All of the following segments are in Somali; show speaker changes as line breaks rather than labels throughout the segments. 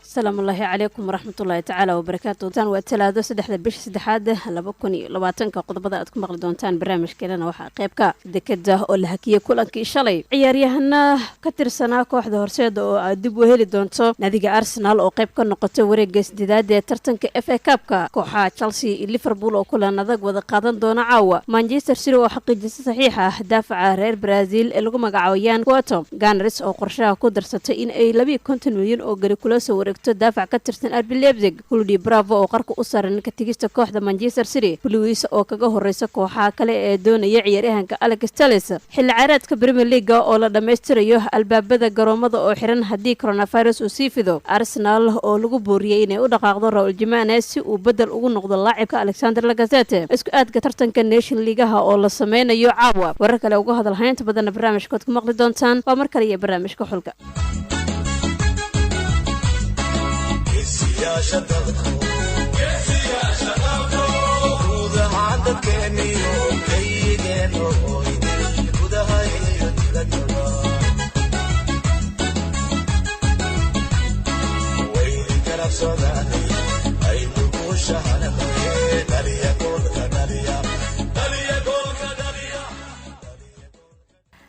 Asalaamu ullaahi calaykum waraxmatullaahi tacaala wabarakaatu. Tan waa Talaado, 3-da bisha 3-aad 2020-ka. Qodobada aad ku maqli doontaan barnaamijkeenana waxaa qeybka Dekeda oo la hakiyey kulankii shalay, ciyaaryahana ka tirsanaa kooxda Horseeda oo aad dib u heli doonto, naadiga Arsenal oo qayb ka noqotay wareega sideedaad ee tartanka FA Cup-ka, kooxaha Chelsea iyo Liverpool oo kulan adag wada qaadan doona caawa, Manchester City oo xaqiijisa saxiixa daafaca reer Brazil ee lagu magacaabo Yan Couto, Gunners oo qorshaha ku darsatay in ay 52 milyan oo geni kula soo wareegto daafac ka tirsan RB Leipzig, Claudio Bravo oo qarka u saaran ka tegista kooxda Manchester City, Blues oo kaga horeysa kooxaha kale ee doonaya ciyaaryahanka Alex Telles, xilli ciyaareedka Premier League oo la dhammaystirayo, albaabada garoomada oo xiran haddii coronavirus uu sii fido, Arsenal oo lagu booriyey inay u dhaqaaqdo Raul Jimenez si uu bedel ugu noqdo laacibka Alexander Lacazette, isku aadka tartanka Nation League-aha oo la sameynayo caawa, warar kale uga hadal haynta badanna barnaamijkood ku maqli doontaan. Waa mar kale iyo barnaamijka Xulka.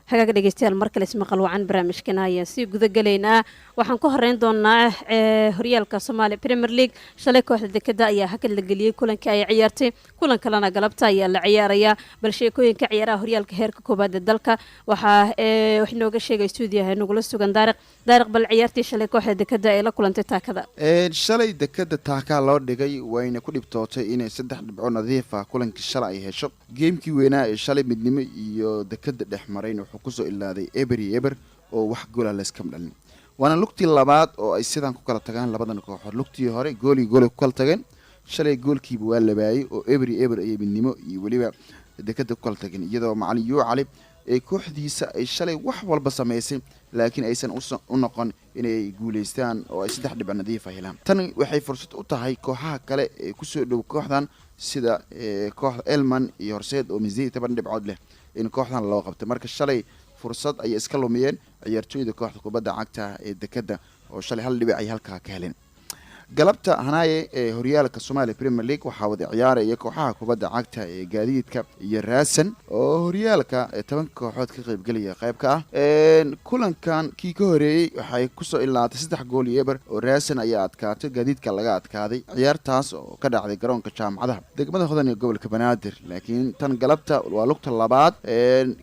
Hagaaga dhegeystayaal, mar kale ismaqal wacan. Barnaamijkana ayaan sii gudagelaynaa. Waxaan ku horeyn doonaa horyaalka Soomaaliya Premier League. Shalay kooxda Dekeda ayaa hakad la geliyey kulankii ay ciyaartay, kulan kalena galabta ayaa la ciyaarayaa. Bal sheekooyinka ciyaaraha horyaalka heerka koowaad ee dalka waxaa wax inooga sheegay stuudiyaha nagula sugan Daariq. Daariq, bal ciyaartii shalay kooxda Dekeda ay la kulantay Taakada.
Shalay Dekeda taakaa loo dhigay, wayna ku dhibtootay inay saddex dhibco nadiif ah kulankii shalay ay hesho. Game-kii weynaa ee shalay Midnimo iyo Dekeda dhex marayn wuxuu kusoo ilaaday 0-0 oo wax goola layskama dhalin. Waana lugtii labaad oo ay sidan ku kala tagaan labadan kooxood. Lugtii hore gool iyo gool ay ku kala tageen, shalay goolkiiba waa labaayey oo 0-0 ayay Midnimo iyo weliba Dekeda ku kala tageen, iyadoo macalin Yuu Cali ee kooxdiisa ay shalay wax walba samaysay, laakiin aysan u noqon inay guuleystaan oo ay saddex dhibc nadiifa helaan. Tan waxay fursad u tahay kooxaha kale ee kusoo dhow kooxdan, sida kooxda Elman iyo Horseed oo min 18 dhibcood leh, in kooxdan loo qabtay. Marka shalay fursad ayay iska lumiyeen ciyaartooyda kooxda kubadda cagta ee Dekeda oo shalay hal dhibic ay halkaa ka heleen. Galabta hanaaye ee horyaalka Soomaaliya Premier League waxaa wada ciyaaraya kooxaha kubadda cagta ee Gaadiidka iyo Raasan oo horyaalka 10-ka kooxood ka qaybgelaya qayb ka ah. Kulankan kii ka horeeyey waxay kusoo ilaatay 3 gool iyo 0 oo Raasan ayaa adkaatay, Gaadiidka laga adkaaday, ciyaartaas oo ka dhacday garoonka Jaamacadaha degmada Hodan ee gobolka Banaadir. Laakiin tan galabta waa lugta labaad,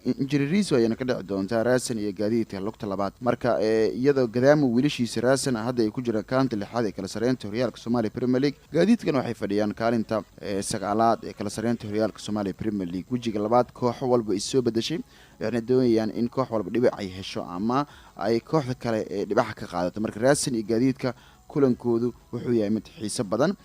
Injiririso ayaana ka dhici doontaa Raasan iyo Gaadiidka lugta labaad. Marka iyadoo Gadaamo wiilashiisa Raasan hadda ay ku jiraan kaalinta lixaad ee kala sareynta horyaalka Soomaaliya Premier League, Gaadiidkan waxay fadhiyaan kaalinta sagaalaad ee kala sareynta horyaalka Soomaaliya Premier League. Wejiga labaad kooxo walba ay soo bedeshay, waxayna doonayaan in koox walba dhibic ay hesho ama ay kooxda kale ee dhibaca ka qaadato. Marka Raasan iyo Gaadiidka kulankoodu wuxuu yahay mid xiiso badan.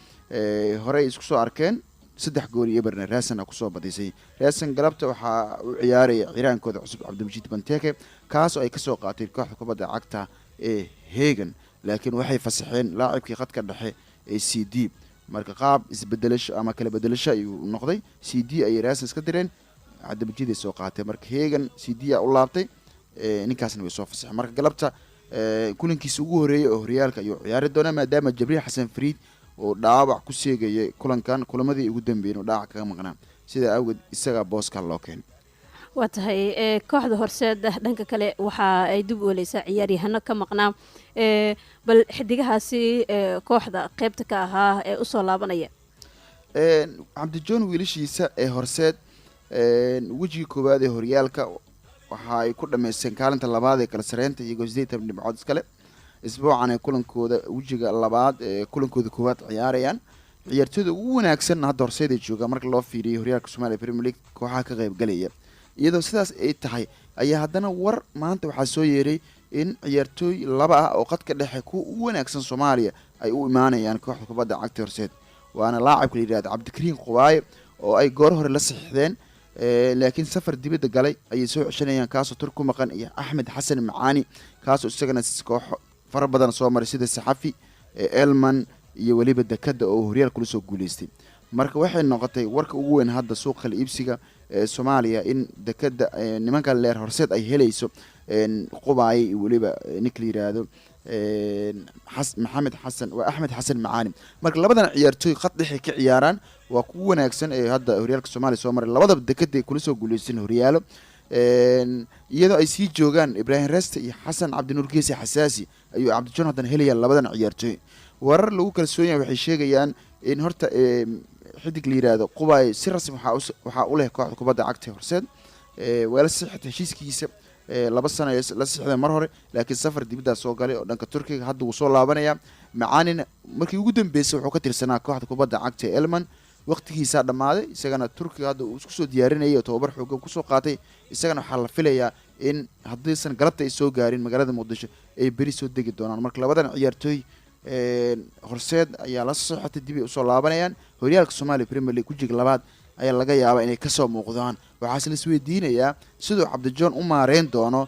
Horey isku soo arkeen, 3 gool iyo 0-na Raasan a kusoo badisay. Raasan galabta waxaa u ciyaaraya ciiraankooda cusub Cabdimajid Banteke, kaas oo ay kasoo qaateen kooxda kubadda cagta ee Hegan, laakiin waxay fasaxeen laacibkii khadka dhexe ee CD. Marka qaab isbedelasho ama kala bedelasho ayuu noqday. CD ayay Raasan iska direen, Cabdimajid ay soo qaatay. Marka Hegan CD a u laabtay, ninkaasna way soo fasaxeen. Marka galabta kulankiisa ugu horeeyay oo horyaalka ayuu ciyaari doonaa, maadaama Jabriil Xasan Fariid oo dhaawac ku seegayay kulankan, kulamadii ugu dambeeyeen oo dhaawac kaga maqnaa. Sidaa awgeed isagaa booska loo keenay.
Waa tahay. Kooxda Horseed dhanka kale waxa ay dib u heleysaa ciyaaryahano ka maqnaa. Bal xidigahaasi kooxda qeybta ka ahaa ee usoo laabanaya.
Cabdijoon wiilashiisa ee Horseed wejigii koowaad ee horyaalka waxa ay ku dhameysteen kaalinta labaad ee kala sareynta, iyagoo 18 dhibcood iskale. Isbuucan ay kulankooda wejiga labaad ee kulankooda koowaad ciyaarayaan. Ciyaartooyda ugu wanaagsan hadda Horseed ay joogaan marka loo fiiriyay horyaalka Soomaaliya Premier League kooxaha ka qaybgalaya. Iyadoo sidaas ay tahay ayaa haddana war maanta waxaa soo yeeray in ciyaartooy laba ah oo qadka dhexe kuwa ugu wanaagsan Soomaaliya ay u imaanayaan kooxda kubadda cagta Horseed. Waana laacibka la yidhahda Cabdikariin Qubaaye oo ay goor hore la saxiixdeen, laakiin safar dibadda galay ayay soo ceshanayaan, kaasoo tur ku maqan, iyo Axmed Xasan Macaani, kaasoo isagana kooxo fara badan soo maray sida Saxafi, Elman iyo weliba Dekada oo horyaal kula soo guuleystay. Marka waxay noqotay warka ugu weyn hadda suuqa kala iibsiga ee Soomaaliya in Dekada nimanka leer Horseed ay helayso Qubaay iyo weliba ninka la yiraahdo Maxamed Xasan, waa Axmed Xasan Macaalim. Marka labadan ciyaartooy khad dhexe ka ciyaaraan, waa kuwa wanaagsan ee hadda horyaalka Soomaaliya soo maray. Labadaba Dekada kula soo guuleysan horyaalo, iyadoo ay sii joogaan Ibraahim Reste iyo Xasan Cabdinuur Geesi Xasaasi ayuu Cabdijoon haddana helayaan labadan ciyaartooy. Warar lagu kalsoon yahay waxay sheegayaan in horta xidig la yiraahdo Qubaay si rasmi waxaa u leh kooxda kubadda cagta Horseed. Waa la sixitay heshiiskiisa, 2 sano la sixday mar hore, laakiin safar dibaddaa soo galay oo dhanka Turkiga, hadda wuu soo laabanayaa. Macaanina markii ugu dambeysay wuxuu ka tirsanaa kooxda kubadda cagta ee Elman, waqtigiisaa dhammaaday. Isagana Turkiga hadda uu isku soo diyaarinayay oo tababar xoogan kusoo qaatay. Isagana waxaa la filayaa in haddiisan galabta ay soo gaarin magaalada Muqdisho, ay beri soo degi doonaan. Marka labadan ciyaartooy Horseed ayaa la socotay, dib ay usoo laabanayaan. Horyaalka Soomaaliya Premier League wejiga labaad ayaa laga yaabaa inay kasoo muuqdaan. Waxaase la isweydiinayaa siduu Cabdijoon u maareyn doono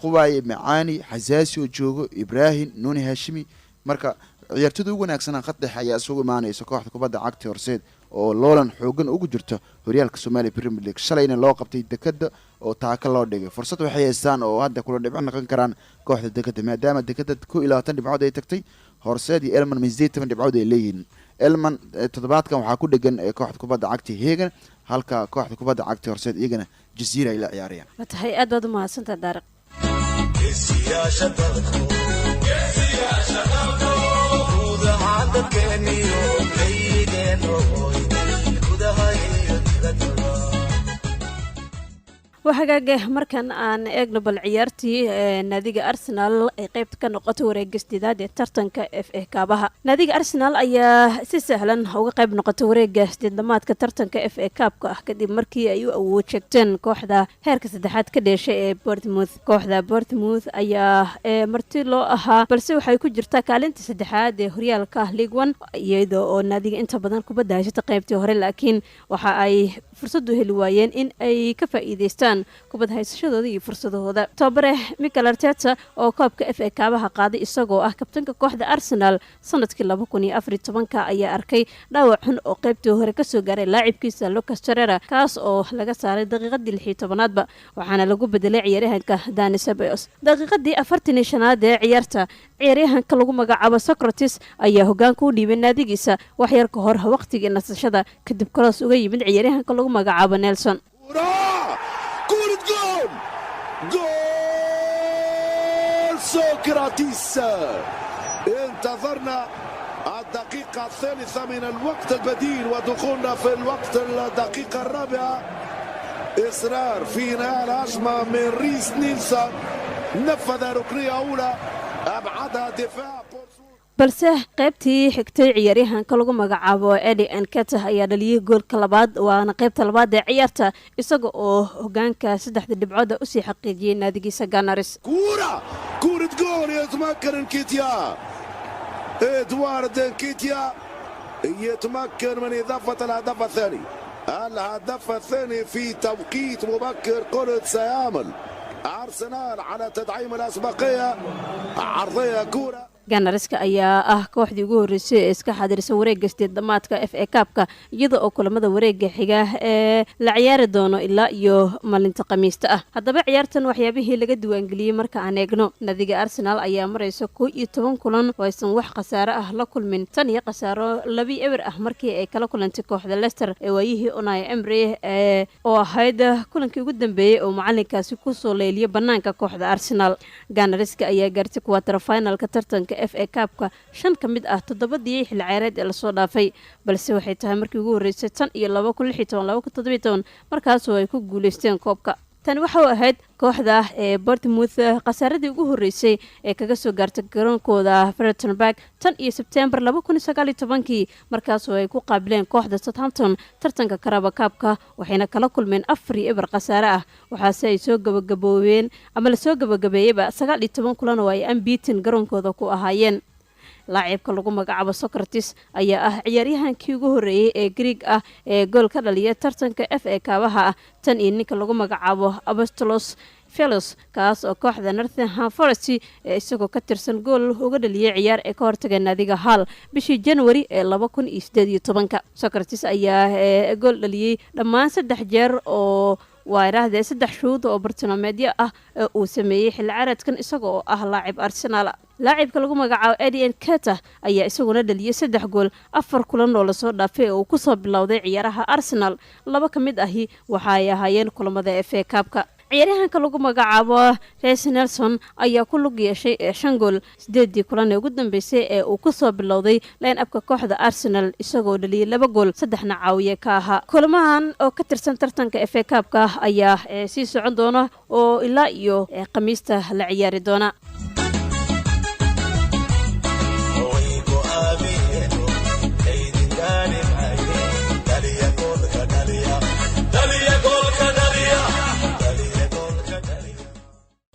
Qubaay, Macaani, Xasaasi oo joogo, Ibraahim Nuuni Haashimi. Marka ciyaartooyda ugu wanaagsanaa khad dhexe ayaa isugu imaanaysa kooxda kubadda cagta Horseed oo loolan xoogan ugu jirto horyaalka Soomaaliya Premier League. Shalayna loo qabtay Dekada oo taaka loo dhigay. Fursad waxay haystaan oo hadda kula dhibco noqon karaan kooxda Dekada, maadaama Dekada 21 dhibcood ay tagtay, Horseed iyo Elman min 18 dhibcood ay leeyihiin. Elman toddobaadkan waxaa ku dhegan kooxda kubadda cagta Hegan, halka kooxda kubadda cagta Horseed iyagana Jaziira ay la ciyaarayaan.
Waa tahay, aad baad u mahadsantaha, Daariq.
Geesiyaasha dalku, guudahaan dadkeeniyo kayigeeno, gudaha iyo dibaddaba.
Waa hagaage, markan aan eegno bal ciyaartii naadiga Arsenal ay qeybta ka noqotay wareega sideedaad ee tartanka FA Cup-aha. Naadiga Arsenal ayaa si sahlan uga qayb noqotay wareega sideedamaadka tartanka FA Cup-ka ah, kadib markii ay u awood sheegteen kooxda heerka saddexaad ka dheeshay ee Bournemouth. Kooxda Bournemouth ayaa marti loo ahaa, balse waxay ku jirtaa kaalinta saddexaad ee horyaalka League One, iyadoo oo naadiga inta badan kubadda haysata qeybtii hore, laakiin waxa ay fursad u heli waayeen in ay ka faa'iideystaan kubad haysashadooda iyo fursadahooda. Tababare Mikel Arteta oo koobka FA Cup-aha qaaday isagoo ah kabtanka kooxda Arsenal sanadkii 2014-ka ayaa arkay dhaawac xun oo qeybtii hore kasoo gaaray laacibkiisa Lucas Torreira, kaas oo laga saaray daqiiqadii 16aadba, waxaana lagu bedelay ciyaaryahanka Dani Ceballos. Daqiiqadii 45aad ee ciyaarta, ciyaaryahanka lagu magacaabo Socrates ayaa hogaanka u dhiibay naadigiisa waxyar ka hor waqtigii nasashada, kadib cross uga yimid ciyaaryahanka lagu magacaabo Nelson.
كرة جول، جول سقراطيس! انتظرنا الدقيقة الثالثة من الوقت البديل ودخولنا في الوقت الدقيقة الرابعة. إصرار في إنهاء الهجمة من ريس نيلسون، نفذ ركنية أولى أبعدها دفاع.
Balse qaybtii xigtay, ciyaaryahanka lagu magacaabo Eddie Nketiah ayaa dhaliyay goolka labaad, waana qaybta labaad ee ciyaarta, isaga oo hogaanka saddexda dhibcooda usii xaqiijiyay naadigiisa Gunners.
كرة، كرة جول! يتمكن انكيتيا، ادوارد انكيتيا يتمكن من إضافة الهدف الثاني، الهدف الثاني في توقيت مبكر. قلت سيعمل أرسنال على تدعيم الأسبقية. عرضية، كرة.
Gunners-ka ayaa ah kooxdii ugu horreysay ee iska xaadirisa wareegga sideed dhamaadka FA Cup-ka, iyada oo kulamada wareegga xiga ee la ciyaari doono ilaa iyo maalinta Khamiista ah. Haddaba ciyaartan waxyaabihii laga diiwaangeliyey marka aan eegno, nadiga Arsenal ayaa maraysa 11 kulan oo aysan wax khasaare ah la kulmin, tan iyo khasaaro 2-0 ah markii ay kala kulantay kooxda Leicester ee waayihii Unai Emery ee oo ahayd kulankii ugu dambeeyey oo macalinkaasi kusoo leyliyay banaanka kooxda Arsenal. Gunners-ka ayaa gaartay quarter finalka tartanka FA Cup-ka shan ka mid ah toddobadii xilli ciyaareed ee lasoo dhaafay, balse waxay tahay markii ugu horreysay tan iyo 2016, 2017, markaasoo ay ku guuleysteen koobka. Tani waxau ahayd kooxda ee Bournemouth khasaaradii ugu horreysay ee kaga soo gaartay garoonkooda Fratton Park tan iyo Sebtembar 2019-kii, markaasoo ay ku qaabileen kooxda Southampton tartanka Carabao Cup-ka, waxayna kala kulmeen 4-0 khasaare ah. Waxaase ay soo gabagaboobeen ama lasoo gabagabeeyeyba 19 kulan oo ay unbeaten garoonkooda ku ahaayeen. Laacibka lagu magacaabo Socrates ayaa ah ciyaaryahankii ugu horreeyey ee Greeg ah ee gool ka dhaliya tartanka FA Cup-aha ah, tan iyo ninka lagu magacaabo Apostolos. Fellows, kaas oo kooxda Nottingham Forest ee isagoo ka tirsan gool uga dhaliyay ciyaar ee ka hortagay naadiga Hal bishii January ee 2018-ka. Socrates ayaa gool dhaliyey dhammaan saddex jeer oo waa idhaahdee saddex shuud oo bartilmaameedyo ah ee uu sameeyey xilli ciyaareedkan, isaga oo ah laacib Arsenal. Laacibka lagu magacaabo Eddie Nketiah ayaa isaguna dhaliyey saddex gool afar kulan oo lasoo dhaafay ee uu kusoo bilowday ciyaaraha Arsenal. Laba ka mid ahi waxa ay ahaayeen kulamada FA Cup-ka. Ciyaaryahanka lagu magacaabo Reiss Nelson ayaa ku lug yeeshay shan gool sideedii kulan ee ugu dambeysay ee uu kusoo bilowday line upka kooxda Arsenal, isagoo dhaliyay laba gool, saddexna caawiye ka ahaa. Kulamahan oo ka tirsan tartanka FA Cup-ka ayaa sii socon doona oo ilaa iyo Khamiista la ciyaari doona.
Way go'aamiyeeno kaydin gaadhi maaye. Dhaliya goolka, dhaliya, dhaliya goolka, dhaliya, dhaliya goolka, dhaliya.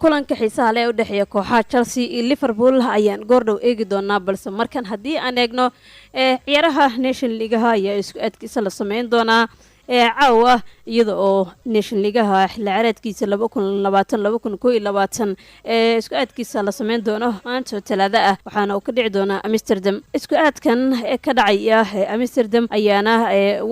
Kulanka xiisaha leh ee u dhexeeya kooxaha Chelsea iyo Liverpool ayaan goordhow eegi doonaa, balse markan haddii aan eegno ciyaaraha Nation League-aha ayaa isku aadkiisa la sameyn doonaa ee caawa, iyada oo Nation League-aha xilli ciyaareedkiisa 2020 2021 ee isku aadkiisa la sameyn doono maanta oo Talaado ah, waxaana uu ka dhici doonaa Amsterdam. Isku aadkan ee ka dhacaya ee Amsterdam ayaana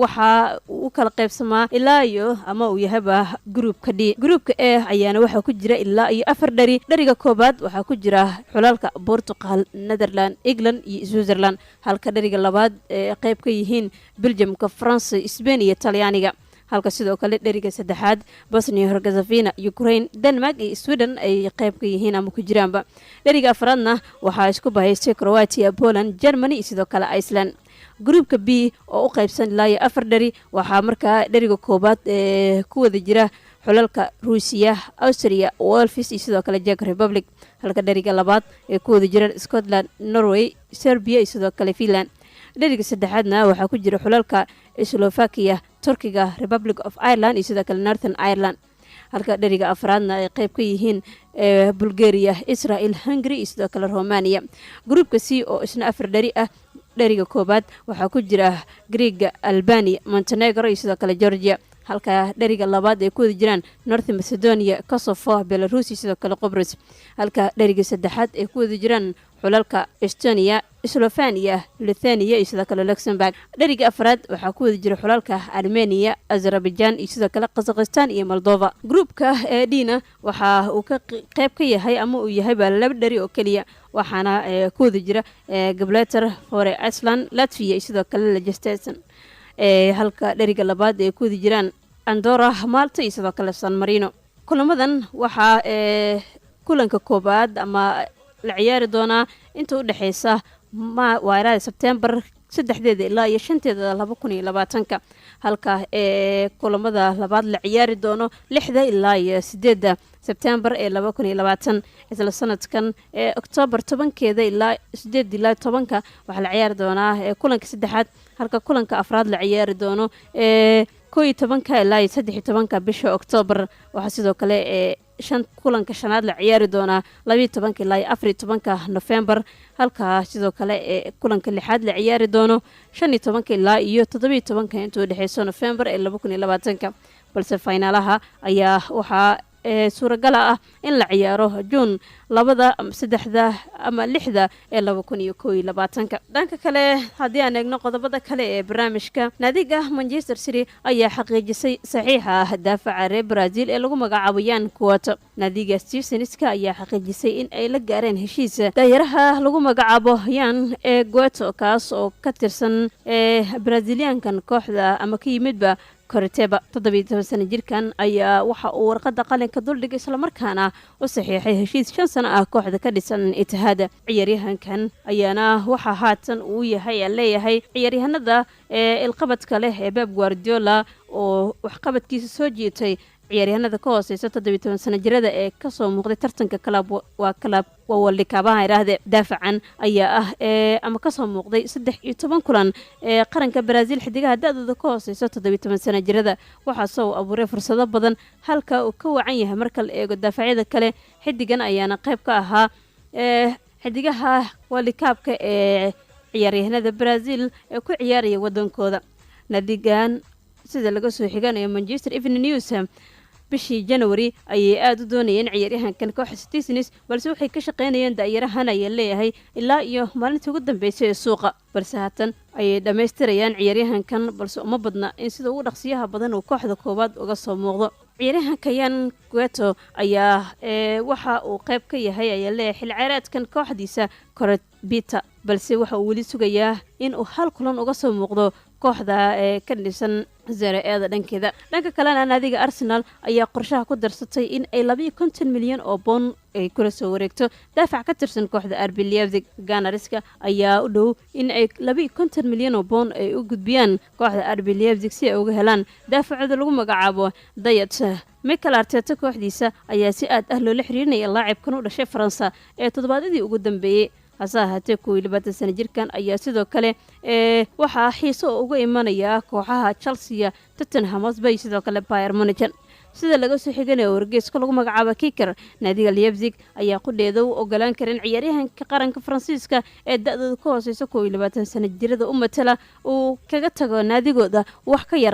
waxa uu kala qaybsamaa ilaa iyo ama uu yahaba gruupka D. Gruupka A ayaana waxaa ku jira ilaa iyo afar dhari. Dhariga koobaad waxaa ku jira xulalka Portugal, Netherland, England iyo Switzerland, halka dhariga labaad ee qayb ka yihiin Belgiumka, France, Spain iyo Talyaaniga, halka sidoo kale dheriga saddexaad Bosnia Herzegovina, Ukraine, Denmark iyo Sweden ay qayb ka yihiin ama ku jiraanba. Dheriga afraadna waxaa isku bahaystay Croatia, Poland, Germany iyo sidoo kale Iceland. Gruupka B oo u qaybsan ilaa iyo afar dheri waxaa markaa dheriga koobaad ee ku wada jira xulalka Ruusiya, Austria, Wales iyo sidoo kale Czech Republic, halka dheriga labaad ee ku wada jiraan Scotland, Norway, Serbia iyo sidoo kale Finland. Dheriga saddexaadna waxaa ku jira xulalka Slovakia, Turkiga, Republic of Ireland iyo sidoo kale Northern Ireland, halka dheriga afraadna ay qayb ka yihiin Bulgaria, Israel, Hungary iyo sidoo kale Romania. Gruupka C oo isna afar dheri ah, dheriga koobaad waxaa ku jira Greega, Albania, Montenegro iyo sidoo kale Georgia, halka dheriga labaad ay ku wada jiraan North Macedonia, Kosovo, Belarus iyo sidoo kale Qobrus, halka dheriga saddexaad ay ku wada jiraan xulalka Estonia, Slovenia, Lithuania iyo sidoo kale Luxembourg. Dheriga afraad waxaa ku wada jira xulalka Armenia, Azerbaijan iyo sidoo kale Kazakhstan iyo Moldova. Gruupka ee D-na waxa uu ka qayb ka yahay ama uu yahayba laba dheri oo keliya, waxaana ku wada jira Gibraltar, Faroe Iceland, Latvia iyo sidoo kale Liechtenstein, halka dheriga labaad ay ku wada jiraan Andorra, Malta iyo sidoo kale San Marino. Kulamadan waxaa kulanka koobaad ama la ciyaari doonaa inta u dhexeysa ma waaraada Sebtembar 3-deeda ilaa iyo 5-teeda 2020-ka, halka kulamada labaad la ciyaari doono 6-da ilaa iyo 8-da Sebtembar ee 2020 isla sanadkan. Oktoobar 10-keeda ilaa 8 ilaa 10-ka waxaa la ciyaari doonaa kulanka saddexaad, halka kulanka afraad la ciyaari doono 11-ka ilaa iyo 13-ka bisha Oktoobar. Waxaa sidoo kale shan kulanka shanaad la ciyaari doonaa 12-ka ilaa iyo 14-ka Nofembar, halka sidoo kale kulanka lixaad la ciyaari doono 15-ka ilaa iyo 17-ka inta u dhexeyso Nofembar ee 2020-ka. Balse finaalaha ayaa waxaa suuragala ah in la ciyaaro Juun 2-da ama 3-da ama 6-da ee 2021-ka. Dhanka kale haddii aan eegno qodobada kale ee barnaamijka, naadiga Manchester City ayaa xaqiijisay saxiixa daafaca reer Brazil ee lagu magacaabo Yan Couto. Naadiga Citizenska ayaa xaqiijisay in ay la gaareen heshiisa daayaraha lagu magacaabo Yan ee Couto, kaas oo ka tirsan Braziliyaankan kooxda ama ka yimidba Coritiba. 17 sano jirkan ayaa waxa uu warqada qalinka duldhigay islamarkaana u saxiixay heshiis 5 sano ah kooxda ka dhisan Itihaada. Ciyaaryahankan ayaana waxaa haatan uu yahay leeyahay ciyaaryahanada ee ilqabadka leh ee Pep Guardiola oo waxqabadkiisa soo jiitay ciyaaryahanada ka hooseysa 17 sano jirada ee kasoo muuqday tartanka club waa club waa World Cup-aha idhaahde. Daafacan ayaa ah ama kasoo muuqday 13 kulan ee qaranka Brazil xidigaha da-dooda ka hooseysa 17 sano jirada, waxaase uu abuuray fursado badan, halka uu ka wacan yahay marka la eego daafacyada kale. Xidigan ayaana qayb ka ahaa xidigaha World Cup-ka ee ciyaaryahanada Brazil ee ku ciyaaraya wadankooda. Nadigan sida laga soo xiganayo Manchester Evening News. Bishii January ayay aada u doonayeen ciyaaryahankan kooxda Citizens, balse waxay ka shaqeynayeen da'yarahan ayaa leeyahay ilaa iyo maalintii ugu dambeysay ee suuqa, balse haatan ayay dhammaystirayaan ciyaaryahankan, balse uma badna in sida ugu dhaqsiyaha badan uu kooxda koowaad uga soo muuqdo. Ciyaaryahanka Yan Gueto ayaa waxa uu qayb ka yahay ayaa leeyahay xilciyaareedkan kooxdiisa Corobita, balse waxa uu weli sugayaa in uu hal kulan uga soo muuqdo kooxda ee ka dhisan Serie A-da dhankeeda. Dhanka kalena, naadiga Arsenal ayaa qorshaha ku darsatay in ay 52 milyan oo boon ay kula soo wareegto daafac ka tirsan kooxda RB Leipzig. Gunners-ka ayaa u dhow in ay 52 milyan oo boon ay u gudbiyaan kooxda RB Leipzig si ay uga helaan daafacooda lagu magacaabo Dayot. Mikel Arteta kooxdiisa ayaa si aad ah loola xiriirinaya laacibkan u dhashay Faransa ee toddobaadyadii ugu dambeeyey. Hase ahaatee, 21 sana jirkan ayaa sidoo kale waxaa xiiso oo uga imanaya kooxaha Chelsea, Tottenham Hotspur iyo sidoo kale Bayern Munich. Sida laga soo xiganayo wargeyska lagu magacaabo Kicker, naadiga Leipzig ayaa qudheeda u ogolaan karin ciyaaryahanka qaranka Faransiiska ee da-dooda ka hooseysa 21 sana jirada u matala uu kaga tago naadigooda wax ka yar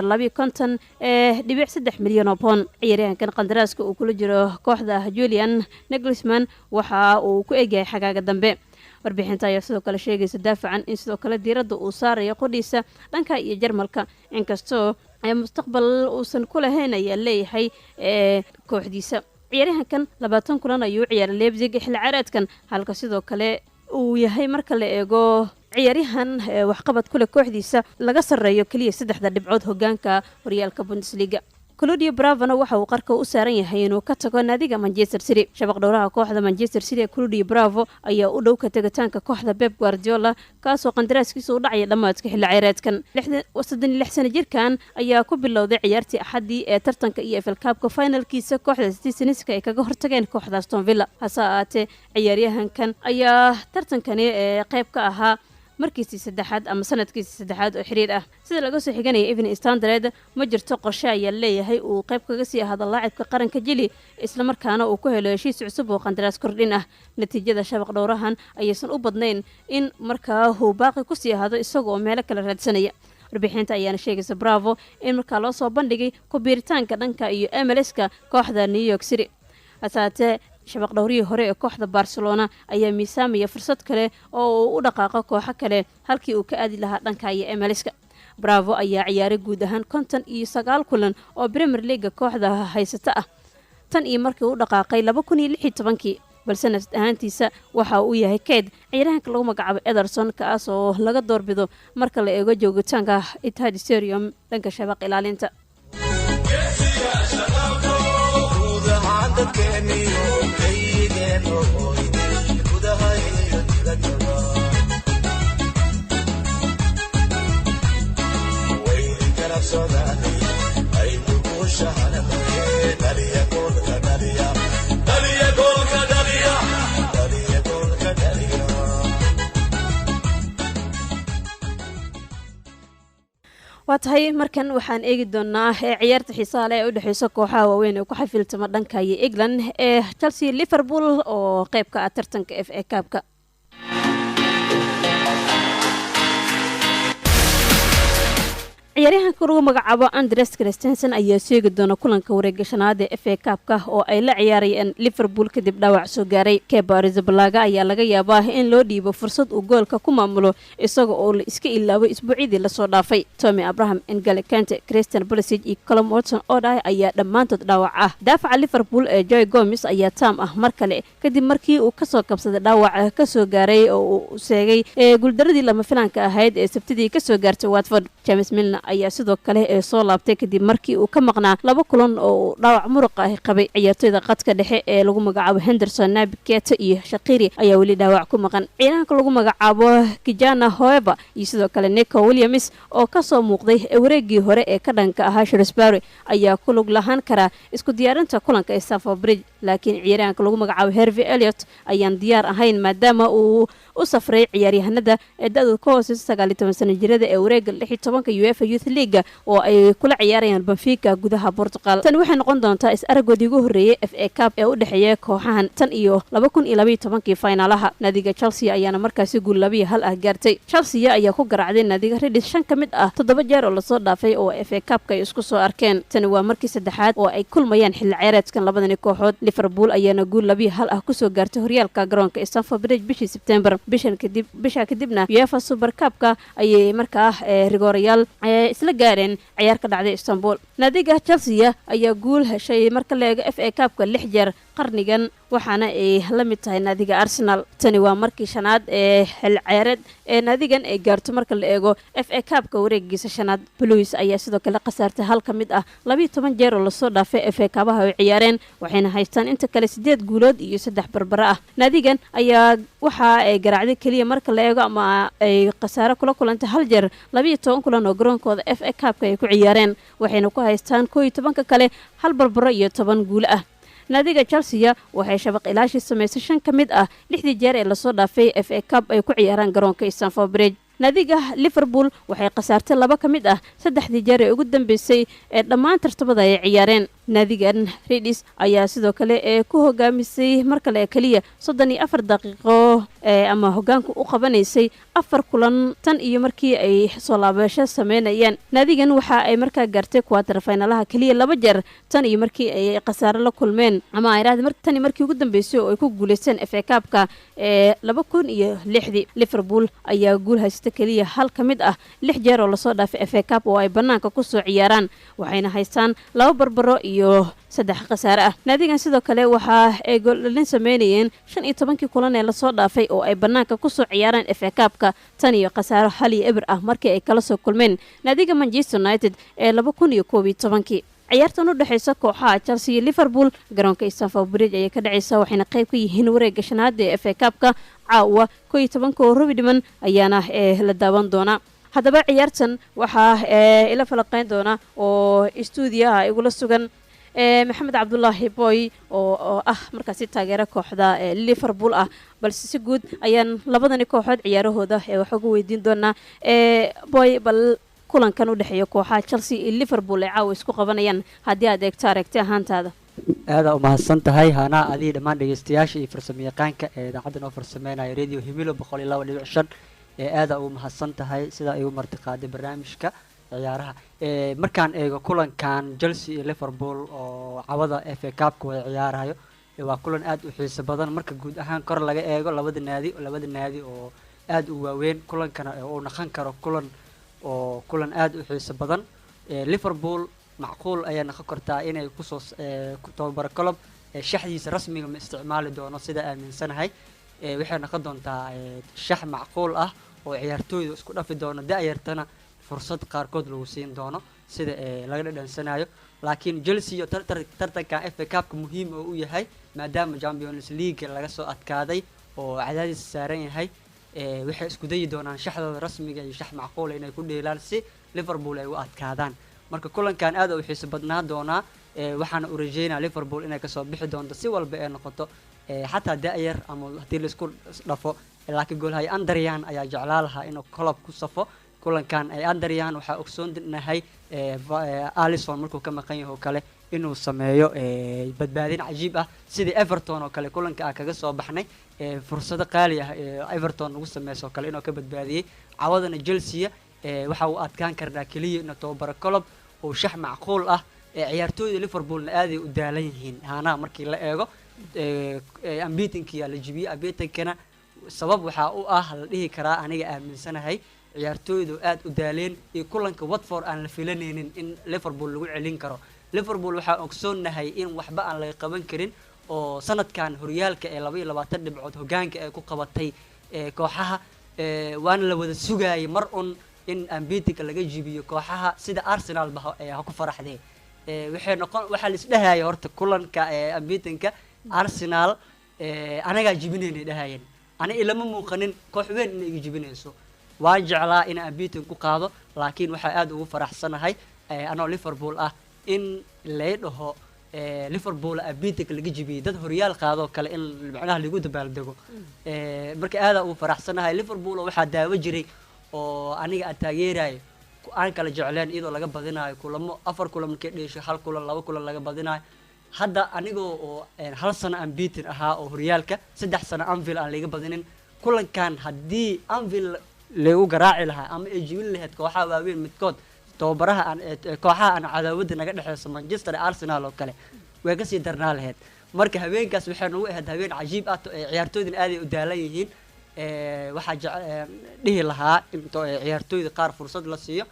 52.3 milyan oo pound. Ciyaaryahankan qandaraaska uu kula jiro kooxda Julian Nagelsmann waxa uu ku egyahay xagaaga dambe. Warbixinta ayaa sidoo kale sheegaysa daafacan in sidoo kale diiradda uu saarayo qudhiisa dhanka iyo Jarmalka, inkastoo mustaqbal uusan ku lahayn ayaa leeyahay kooxdiisa. Ciyaaryahankan 20 kulan ayuu ciyaaray Leipzig xilli ciyaareedkan, halka sidoo kale uu yahay marka la eego ciyaaryahan waxqabad kule kooxdiisa laga sarreeyo keliya saddexda dhibcood hogaanka horyaalka Bundesliga. Claudio Bravona waxa uu qarka u saaran yahay inuu ka tago naadiga Manchester City. Shabaq dhowraha kooxda Manchester City ee Claudio Bravo ayaa u dhow ka tegitaanka kooxda Pep Guardiola, kaasoo qandaraaskiisa u dhacaya dhammaadka xilli ciyaareedkan. 36 sano jirkan ayaa ku bilowday ciyaartii Axaddii ee tartanka EFL Cup-ka finalkiisa kooxda Citizenska ay kaga hortageen kooxda Aston Villa. Hase ahaatee, ciyaaryahankan ayaa tartankani ee qayb ka ahaa markiisii saddexaad ama sanadkiisii saddexaad oo xiriir ah. Sida laga soo xiganaya Evening Standard, ma jirto qorshe ayaa leeyahay uu qayb kaga sii ahaado laacibka qaranka Jili, islamarkaana uu ku helo heshiis cusub oo qandaraas kordhin ah. Natiijada shabaq dhowrahan ayaysan u badnayn in markaa uu baaqi kusii ahaado isagoo meelo kale raadsanaya. Warbixinta ayaana sheegaysa Bravo in markaa loo soo bandhigay ku-biiritaanka dhanka iyo MLS-ka kooxda New York City. Hasaatee, shabaq dhowrihii hore ee kooxda Barcelona ayaa miisaamaya fursad kale oo uu u dhaqaaqo kooxo kale halkii uu ka aadi lahaa dhanka iyo MLS-ka. Bravo ayaa ciyaaray guud ahaan 59 kulan oo Premier League-ga kooxda haysata ah tan iyo markii uu dhaqaaqay 2016-kii, balse nafs ahaantiisa waxa uu yahay keyd ciyaaryahanka lagu magacaabo Ederson, kaas oo laga doorbido marka la eego joogitaanka Etihad Stadium dhanka shabaq ilaalinta.
Guud ahaan dadkeeniyo kayigeeno gudaha iyo dibaddaba wayni garab socdaanay aynu guushahanamaye. Dhaliya goolka, dhaliya, dhaliya goolka, dhaliya, dhaliya goolka, dhaliya.
Waa tahay, markan waxaan eegi doonaa ee ciyaarta xiisaha leh ee u dhexeysa kooxaha waaweyn ee ku xafiltama dhanka iyo England ee Chelsea Liverpool oo qeyb ka ah tartanka FA Cup-ka. Ciyaaryahanka lagu magacaabo Andreas Christensen ayaa seegi doona kulanka wareega shanaad ee FA Cup-ka oo ay la ciyaarayeen Liverpool kadib dhaawac soo gaaray. Kepa Arrizabalaga ayaa laga yaabaa in loo dhiibo fursad uu goolka ku maamulo, isaga oo la iska ilaaway isbuucyadii lasoo dhaafay. Tammy Abraham, N'Golo Kante, Christian Pulisic iyo Callum Hudson-Odoi ayaa dhammaantood dhaawac ah. Daafaca Liverpool ee Joe Gomez ayaa taam ah mar kale kadib markii uu kasoo kabsaday dhaawac kasoo gaaray oo uu seegay ee guuldaradii lama filaanka ahayd ee Sabtidii kasoo gaartay Watford. James Milner ayaa sidoo kale ee soo laabtay kadib markii uu ka maqnaa laba kulan oo uu dhaawac muruqa ah qabay. Ciyaartoyda qadka dhexe ee lagu magacaabo Henderson, Naby Keita iyo Shaqiri ayaa weli dhaawac ku maqan. Ciidanka lagu magacaabo Kijana Hoeva iyo sidoo kale Neco Williams oo kasoo muuqday wareegii hore ee ka dhanka ahaa Shrewsbury ayaa ku lug lahaan karaa isku diyaarinta kulanka ee Stamford Bridge. Laakiin ciyaaryahanka lagu magacaabo Harvey Elliott ayaan diyaar ahayn, maadaama uu u safray ciyaaryahanada ee da-dooda ka hooseysa 19 sano jirada ee wareega 16-ka UEFA Youth League oo ay kula ciyaarayaan Benfica gudaha Portugal. Tani waxay noqon doontaa is aragoodii ugu horreeyay FA Cup ee u dhexeeya kooxahan tan iyo 2012-kii finaalaha. Naadiga Chelsea ayaana markaasi guul 2-1 ah gaartay. Chelsea ayaa ku garaacday naadiga Reds shan ka mid ah toddoba jeer oo lasoo dhaafay oo FA Cupka ay isku soo arkeen. Tani waa markii saddexaad oo ay kulmayaan xilli ciyaareedkan labadani kooxood. Liverpool ayaana guul 2-1 ah kusoo gaartay horyaalka garoonka Stamford Bridge bishii Sebtembar. Bishan kadib, bisha kadibna UEFA Super Cupka ayay markaa rigoorayaal isla gaareen ciyaar ka dhacday Istanbul. Naadiga Chelsea ayaa guul heshay marka la eego FA Cupka lix jeer qarnigan, waxaana ay la mid tahay naadiga Arsenal. Tani waa markii shanaad ee xil ciyaareed ee naadigan ay gaarto marka la eego FA Cupka wareegiisa shanaad. Blues ayaa sidoo kale khasaartay hal ka mid ah 12 jeer oo lasoo dhaafay FA Cup-aha ay ciyaareen, waxayna haystaan inta kale sideed guulood iyo saddex barbaro ah. Naadigan ayaa waxa ay garaacday keliya marka la eego ama ay khasaare kula kulantay hal jeer 12 kulan oo garoonkooda FA Cupka ay ku ciyaareen, waxayna ku haystaan 11-ka kale hal barbaro iyo 10 guulo ah. Naadiga Chelsea waxay shabaq ilaashi samaysay shan ka mid ah lixdii jeer ee lasoo dhaafay FA Cup ay ku ciyaaraan garoonka Stamford Bridge. Naadiga Liverpool waxay khasaartay laba ka mid ah saddexdii jeer ee ugu dambeysay ee dhammaan tartamada ay ciyaareen. Naadigan Reds ayaa sidoo kale ee ku hogaamisay mar kale keliya 34 daqiiqo ama hogaanka u qabanaysay afar kulan tan iyo markii ay soo laabasho sameynayeen. Naadigan waxa ay markaa gaartay quarter finalaha keliya laba jeer tan iyo markii ay khasaare la kulmeen, ama ay raahday tan iyo markii ugu dambeysay oo ay ku guuleysteen FA Cupka ee 2006-dii. Liverpool ayaa guul haysta keliya hal ka mid ah lix jeer oo lasoo dhaafay FA Cup oo ay banaanka kusoo ciyaaraan, waxayna haystaan laba barbaro iyo saddex khasaare ah. Naadigan sidoo kale waxa ay gooldhalin sameynayeen 15-kii kulan ee lasoo dhaafay oo ay banaanka kusoo ciyaaraan FA Cupka, tan iyo khasaaro 1-0 ah markii ay kala soo kulmeen naadiga Manchester United ee 2011-kii. Ciyaartan u dhexeysa kooxaha Chelsea iyo Liverpool garoonka Stamford Bridge ayay ka dhaceysa, waxayna qayb ka yihiin wareega shanaad ee FA Cupka. Caawa 11-ka oo rubi dhiman ayaana la daawan doonaa. Haddaba ciyaartan waxaa ila falaqeyn doona oo istuudiyaha igula sugan Maxamed Cabdulaahi Boy oo ah markaasi taageero kooxda Liverpool ah, balse si guud ayaan labadani kooxood ciyaarahooda wax uga weydiin doonaa. Boy, bal kulankan u dhexeeya kooxaha Chelsea iyo Liverpool ay caawa isku qabanayaan haddii aad eegto aragti ahaantaada?
Aadaa umahadsan tahay, Hanaa, adigii dhammaan dhegeystayaasha iyo farsamayaqaanka ee idaacadda noo farsameynaya, Radio Himilo 102.5. Ee aadaa ugu mahadsan tahay sidaa igu martiqaaday barnaamijka ciyaaraha. Markaan eego kulankan Chelsea iyo Liverpool oo cawada FA Cupka wada ciyaarayo, waa kulan aada u xiiso badan. Marka guud ahaan kor laga eego labada naadi oo aada u waaweyn, kulankana uu naqon karo kulan aada u xiiso badan. Liverpool macquul ayaa noqon kartaa inay kusoo tababaro Klopp shaxdiisa rasmiga ma isticmaali doono sida aaminsanahay. Waxay noqon doontaa shax macquul ah oo ciyaartooyda isku dhafi doono, da-yartana fursad qaarkood lagu siin doono sida laga dhadhansanayo. Laakiin Chelsea iyo tartankan FA Cupka muhiim oo u yahay, maadaama Champions League laga soo adkaaday oo cadaadis saaran yahay, waxay isku dayi doonaan shaxdooda rasmiga iyo shax macquula inay ku dheelaan si Liverpool ay u adkaadaan. Marka kulankan aad u xiiso badnaa doonaa, waxaana u rajeynaya Liverpool inay kasoo bixi doonto si walba ee noqoto, xataa da-yar ama haddii laisku dhafo. Laakiin goolhaye Andrian ayaa jeclaa lahaa inuu Klopp ku safo kulankan. Andrian waxaa ogsoonahay Alisson markuu ka maqan yahay oo kale inuu sameeyo badbaadin cajiib ah, sidii Everton oo kale kulanka aan kaga soo baxnay, fursado qaali ah ee Everton ugu sameyso oo kale inuu ka badbaadiyey. Cawadana Chelsea waxa uu adkaan karnaa keliya inuu tababaro Klopp oo shax macquul ah. Ciyaartooyda Liverpoolna aaday u daalan yihiin, haanaha markii la eego unbeatenkiyaa la jibiyey. Unbeatenkana sabab waxaa u ah la dhihi karaa, aniga aaminsanahay, ciyaartooydu aad u daaleen iyo kulanka Watford aan la filanaynin in Liverpool lagu celin karo. Liverpool waxaa ogsoonnahay in waxba aan laga qaban karin oo sanadkan horyaalka ee 22 dhibcood hogaanka ay ku qabatay kooxaha, waana la wada sugaayay mar un in unbeatenka laga jibiyo kooxaha sida Arsenal ba ha ku faraxdee. Waxay noqon waxaa la isdhahaya horta kulanka unbeatenka Arsenal anagaa jibinaynay dhahayeen. Ani ilama muuqanin koox weyn inay iga jibinayso. Waan jeclaa in unbeaten ku qaado, laakiin waxaa aada ugu faraxsanahay anoo Liverpool ah in lay dhaho Liverpool abitik laga jibiyey, dad horyaal qaadoo kale in macnaha lagu dabaaldego. Marka aada ugu faraxsanahay Liverpool oo waxaa daawo jiray oo aniga aan taageerayo aan kala jecleen, iyadoo laga badinayo kulamo, 4 kulan markay dheesho 1 kulan, 2 kulan laga badinayo. Hadda anigoo oo 1 sano aan beaten ahaa oo horyaalka 3 sano Anfield aan laga badinin, kulankan haddii Anfield lagu garaaci lahaa ama ay jibin lahayd kooxaha waaweyn midkood, tababaraha aan kooxaha aan cadaawadda naga dhexeyso Manchester, Arsenal oo kale, way kasii darnaa lahayd. Marka habeenkaas waxay nagu ahayd habeen cajiib ah. Ciyaartooydana aaday u daalan yihiin. Waxaa dhihi lahaa into ciyaartooyda qaar fursad la siiyo.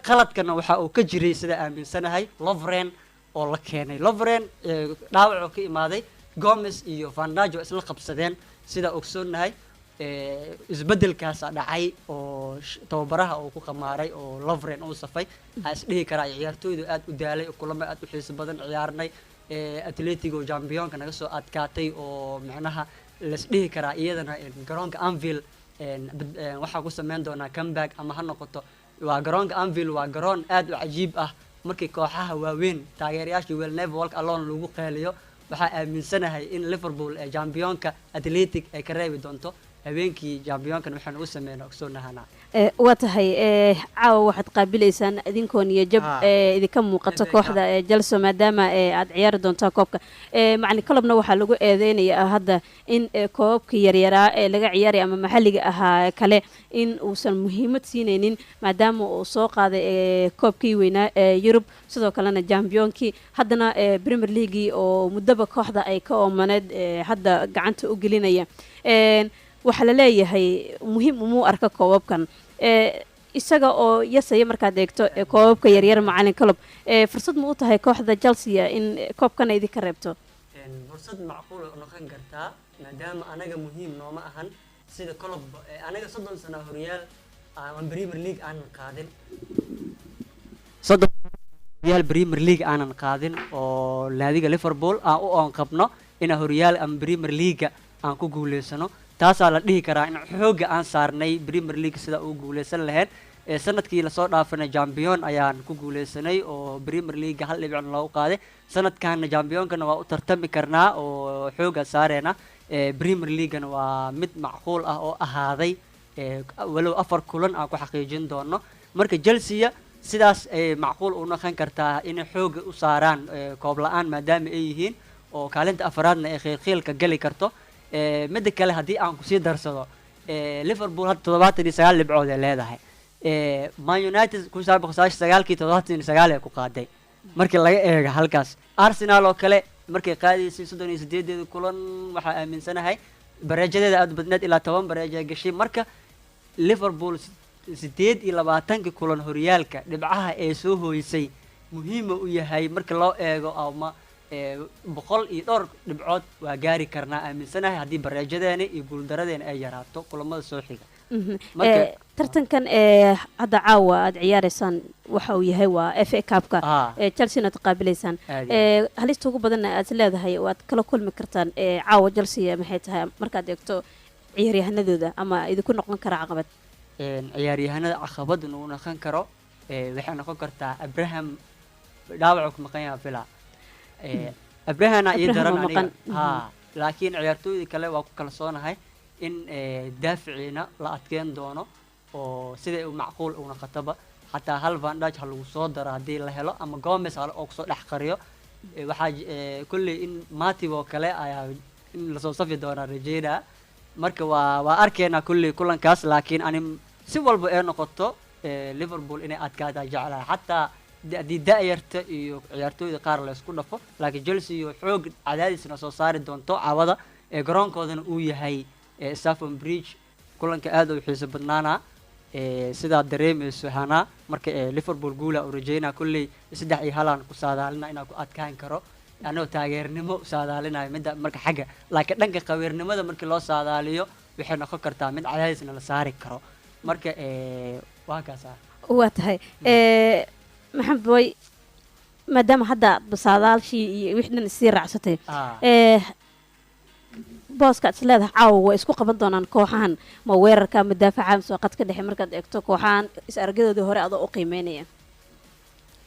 Qaladkana waxa uu ka jiray, sida aaminsanahay, Lovren oo la keenay. Lovren dhaawac oo ka imaaday, Gomez iyo Van Dijk oo isla qabsadeen, sida ogsoonnahay. Isbedelkaasa dhacay oo tababaraha uu ku qamaaray oo Lovren uu safay, aa is dhihi karaa. Ciyaartooydu aad u daalay oo kulamo aad u xiiso badan ciyaarnay. Atletico championka naga soo adkaatay oo macnaha las dhihi karaa iyadana garoonka Anfield waxaa ku sameyn doonaa comeback ama ha noqoto. Waa garoonka Anfield, waa garoon aad u cajiib ah. Markii kooxaha waaweyn taageerayaashii Will Never Walk Alone lagu qeeliyo, waxaa aaminsanahay in Liverpool ee championka Athletic ay ka reebi doonto. Habeenkii championkan waxaan ugu sameynaa ogsoonahana.
Waa tahay, caawa waxaad qaabilaysaan idinkoo niyajab idinka muuqato kooxda Chelsea, maadaama aad ciyaari doontaan koobka. Macalin Kloppna waxaa lagu eedeynayaa hadda in koobabka yaryaraa ee laga ciyaaraya ama maxalliga ahaa kale in uusan muhiimad siinaynin, maadaama uu soo qaaday koobkii weynaa ee Yurub, sidoo kalena championkii, haddana Premier Leaguei oo muddaba kooxda ay ka oomaneed hadda gacanta u gelinaya. Waxaa la leeyahay muhiim umuu arka koobabkan, isaga oo yasaya markaad eegto koobabka yaryar. Macalin Klopp, fursad ma u tahay kooxda Chelsea in koobkana idinka reebto?
Fursad macquul oo noqon kartaa, maadaama anaga muhiim nooma ahan sida Klopp. Anaga 30 sano horyaal ama Premier League aanan qaadin, 30 horyaal Premier League aanan qaadin, oo naadiga Liverpool aan u oon qabno inaan horyaal ama Premier League aan ku guuleysano. Taasaa la dhihi karaa in xoogga aan saarnay Premier League sida uu guuleysan lahayd. Sanadkii lasoo dhaafanay champion ayaan ku guuleysanay oo Premier League 1 dhibcna loogu qaaday. Sanadkanna championkana waa u tartami karnaa oo xoogga saareena. Premier Leaguena waa mid macquul ah oo ahaaday, walow 4 kulan aan ku xaqiijin doono. Marka Chelsea sidaas ay macquul u noqon kartaa inay xoogga u saaraan koob la-aan, maadaama ay yihiin oo kaalinta afraadna ay khiilkhiilka geli karto. Midda kale haddii aan kusii darsado, Liverpool hadda 79 dhibcood ay leedahay. Man United 1999-kii 79 ay ku qaaday. Markii laga eego halkaas, Arsenal oo kale markay qaadaysay 38-deeda kulan, waxaa aaminsanahay bareejadeeda aada u badneed, ilaa 10 bareeja gashay. Marka Liverpool 28-kii kulan horyaalka dhibcaha ee soo hooysay muhiima u yahay marka loo eego ama 100 iyo dhowr dhibcood waa gaari karnaa aaminsanahay, haddii bareejadeena iyo guuldaradeena ay yaraato kulamada soo xiga.
Tartankan hadda caawa aad ciyaareysaan waxa uu yahay waa FA Cupka, Chelsea-na aad qaabilaysaan.
Aad iyo aad.
Halista ugu badanna aad leedahay oo aad kala kulmi kartaan caawa Chelsea maxay tahay, markaad eegto ciyaaryahanadooda, ama idinku noqon kara caqabad?
Ciyaaryahanada caqabad nagu noqon karo waxay noqon kartaa Abraham, dhaawacu ku maqan yaha fila. Abrahana ii
Abraham
daran
oo
aniga
maqan.
Ha, laakiin ciyaartooyda kale waa ku kalsoonahay in daaficiina la adkeyn doono oo siday u macquul u noqotaba, xataa hal Van Dijk ha lagu soo daro haddii la helo ama Gomez ha oo kusoo dhex qariyo. Waxaa kolley in Matip oo kale ayaa in lasoo safi doonaa rajeynaa. Marka waa arkeynaa kolley kulankaas, laakiin ani si walba ee noqoto Liverpool inay adkaataa jeclahay, xataa haddii da-yarta iyo ciyaartooyda qaar la isku dhafo. Laakiin Chelsea iyo xoog cadaadisna soo saari doonto cawada ee garoonkoodana uu yahay Stamford Bridge. Kulanka aad u xiiso badnaana sidaad dareemeyso hanaa. Marka Liverpool guula u rajeynaa, kolley 3-1 aan ku saadaalina inaan ku adkaan karo, anoo taageernimo u saadaalinayo midda marka xagga, laakiin dhanka qabiirnimada markii loo saadaaliyo waxay noqon kartaa mid cadaadisna la saari karo. Marka waa kaas ah.
Waa tahay, Maxamed Boy, maadaama hadda aad saadaalshii iyo wixii dhan isii raacsatay, booska aad is leedahay caawa way isku qaban doonaan kooxahan, ma weerarka ama daafaca mise waa qadka dhexe, markaad eegto kooxahan is aragyadoodii hore adoo u qiimeynaya?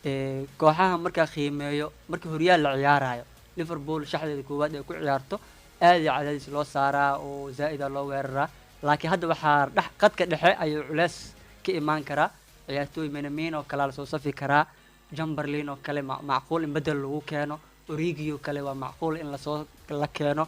Kooxaha markaa qiimeeyo, marka horyaal la ciyaarayo, Liverpool shaxdeeda koowaad ay ku ciyaarto aad iyo cadaadis loo saaraa oo zaa'ida loo weeraraa, laakiin hadda waxaa dhex qadka dhexe ayuu culeys ka imaan karaa. Ciyaartooy Minamino oo kale lasoo safi karaa, Chamberlain oo kale macquul in bedel lagu keeno, Origi oo kale waa macquul in lasoo la keeno.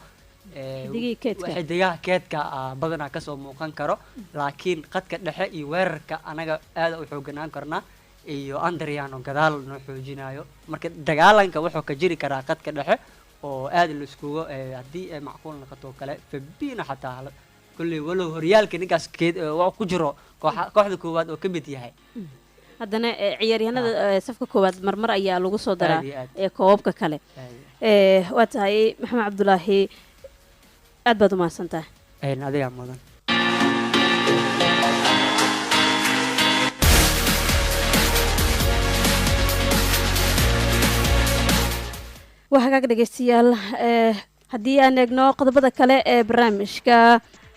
Xidigihii keedka.
Xidigaha keedka ah badanaa kasoo muuqan karo, laakiin qadka dhexe iyo weerarka anaga aada u xooganaan karnaa iyo Andriano gadaal noo xoojinayo. Marka dagaalanka wuxuu ka jiri karaa qadka dhexe oo aada laiskuga haddii ay macquul noqoto oo kale Fabino xataa kulley walow horyaalka ninkaas keed waa ku jiro kooxda koowaad oo ka mid yahay.
Haddana ciyaaryahanada safka koowaad marmar ayaa lagu soo daraa
Aad iyo aad.
ee koobabka kale.
Aad iyo
Waa tahay, Maxamed Cabdulaahi, aad baad u mahadsan tahay.
Adigaa mudan.
Waa hagaag dhegeystayaal, haddii aan eegno qodobada kale ee barnaamijka,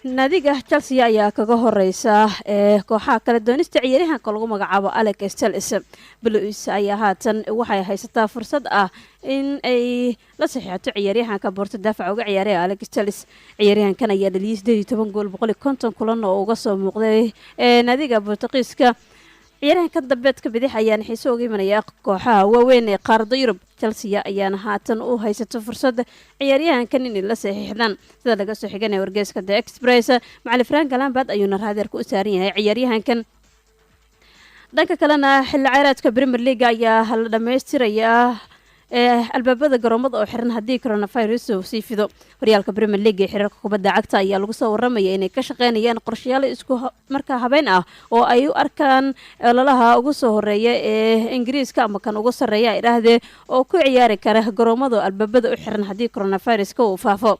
naadiga Chelsea ayaa kaga horeysa ee kooxaha kale doonista ciyaaryahanka lagu magacaabo Alex Telles. Blues ayaa haatan waxay haysataa fursad ah in ay la saxiixato ciyaaryahanka Porto daafaca uga ciyaaraya Alex Telles. Ciyaaryahankan ayaa dhaliyay 18 gool 150 kulan oo uga soo muuqday ee naadiga Bortuqiiska. Ciyaaryahanka dambeedka bidix ayaana xiise uga imanaya kooxaha waaweyn ee qaaradda Yurub. Chelsea ayaana haatan u haysato fursad ciyaaryahankan inay la saxiixdaan, sida laga soo xiganaya wargeyska The Express. Macalin Frank Lampard ayuuna raadeerka u saaran yahay ciyaaryahankan. Dhanka kalena, xilli ciyaareedka Premier League ayaa la dhammaystirayaa albaabada garoomada oo xiran haddii coronavirus uu sii fido. Horyaalka Premier League ee xiriirka kubadda cagta ayaa lagu soo waramaya inay ka shaqeynayaan qorshayaal isku markaa habeen ah oo ay u arkaan ololaha ugu soo horeeya ee Ingiriiska ama kan ugu sarreeya ay idhaahdee oo ku ciyaari kara garoomada albaabada u xiran haddii coronaviruska uu faafo.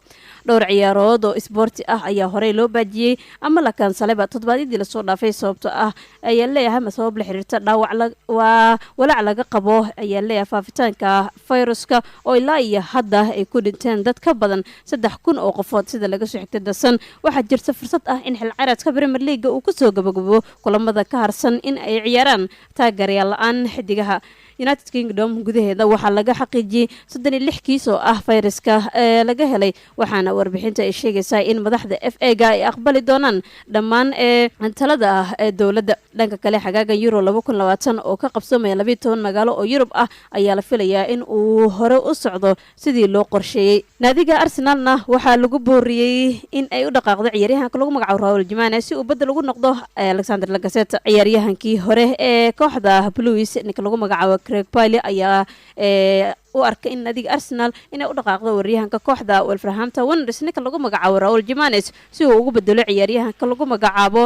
Dhowr ciyaarood oo isboorti ah ayaa horey loo baajiyey ama la kansalayba toddobaadyadii lasoo dhaafay, sababto ah ayaa leeyahay ma sabab la xiriirta dhaawac waa walaac laga qabo ayaa leeyahay faafitaanka fayruska oo ilaa iyo hadda ay ku dhinteen dad ka badan 3000 oo qofood, sida laga soo xigtay The Sun. Waxaa jirta fursad ah in xil ciyaareedka Premier League uu kusoo gabagabo kulamada ka harsan in ay ciyaaraan taageerayaal la-aan. Xidigaha United Kingdom gudaheeda waxaa laga xaqiijiyey 36 kiis oo ah fayraska ee laga helay, waxaana warbixinta ay sheegaysaa in madaxda FA-ga ay aqbali doonaan dhammaan ee talada ah ee dowladda. Dhanka kale, xagaaga Euro 2020 oo ka qabsoomaya 12 magaalo oo Yurub ah ayaa la filayaa in uu hore u socdo sidii loo qorsheeyey. Naadiga Arsenalna waxaa lagu booriyey in ay u dhaqaaqdo ciyaaryahanka lagu magacaabo Raul Jimenez si uu bedel ugu noqdo Alexander Lacazette. Ciyaaryahankii hore ee kooxda Blues, ninka lagu magacaabo Craig Pyle, ayaa u arkay in naadiga Arsenal inay u dhaqaaqdo weeraryahanka kooxda Wolverhampton Wanderers, ninka lagu magacaabo Raul Jimenez, si uu ugu bedelo ciyaaryahanka lagu magacaabo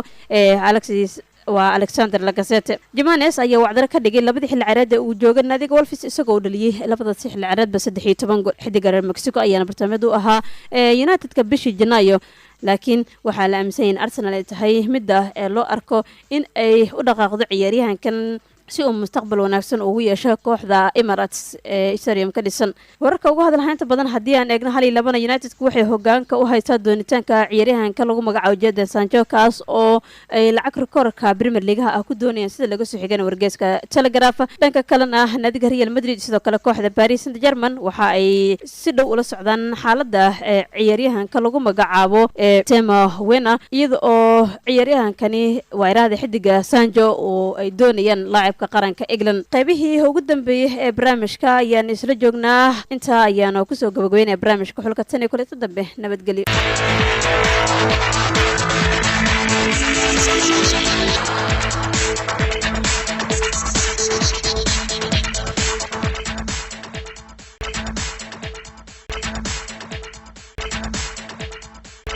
Alexis waa Alexander Lacazette. Jimenez ayaa wacdaro ka dhigay labadii xilli ciyaareed ee uu joogay naadiga Wolves, isagoo u dhaliyey labadaasi xilli ciyaareedba 13 gool. Xidiga reer Mexico ayaana bartamaed u ahaa Unitedka bishii Janaayo, laakiin waxaa la aaminsan yahay in Arsenal ay tahay midda ee loo arko in ay u dhaqaaqdo ciyaaryahankan si uu mustaqbal wanaagsan ugu yeesho kooxda Emirates ee stadium ka dhisan. Wararka ugu hadalhaynta badan haddii aan eegno, hal iyo labana Unitedku waxay hogaanka u haysaa doonitaanka ciyaaryahanka lagu magacaabo Jadon Sancho, kaas oo ay lacag rikoorka Premier Leagueha ah ku doonayaan, sida laga soo xigana wargeyska Telegraph. Dhanka kalena, naadiga Real Madrid sidoo kale kooxda Paris Saint Germain waxa ay si dhow ula socdaan xaaladda ee ciyaaryahanka lagu magacaabo ee Timo Werner, iyada oo ciyaaryahankani waa iraahda xidiga Sancho oo ay doonayaan laacibka qaranka England. Qaybihii ugu dambeeyey ee barnaamijka ayaan isla joognaa. Intaa ayaanu kusoo gabagabeynaya barnaamijka xulka. Tan iyo kuleeta dambe, nabadgelyo.